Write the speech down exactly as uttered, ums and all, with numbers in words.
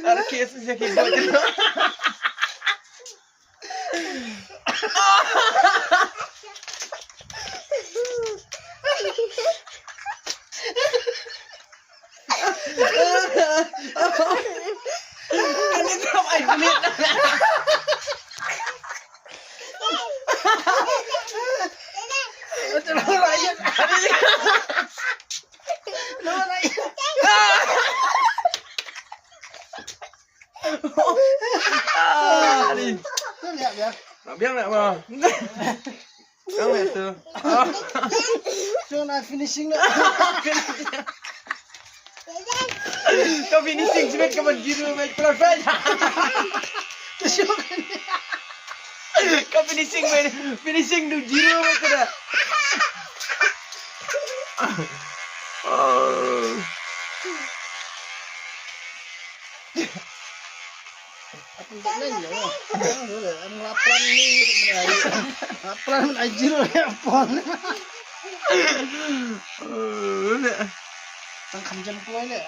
Ar kiss ïa ki boi. Ani tram ai kulit. Ani. Ah, ni. Tu lihat ya. Nak biang nak ma? Kau lihat tu. Ah. Tu nak finishing nak. Kau finishing sibit kau ban zero match perfect. Kau finishing, man. Finishing tu zero match kau dah. Oh. Aku tak nanya lah. Aku laparan ni, laparan ajir apa? Tang kham jam kuai le.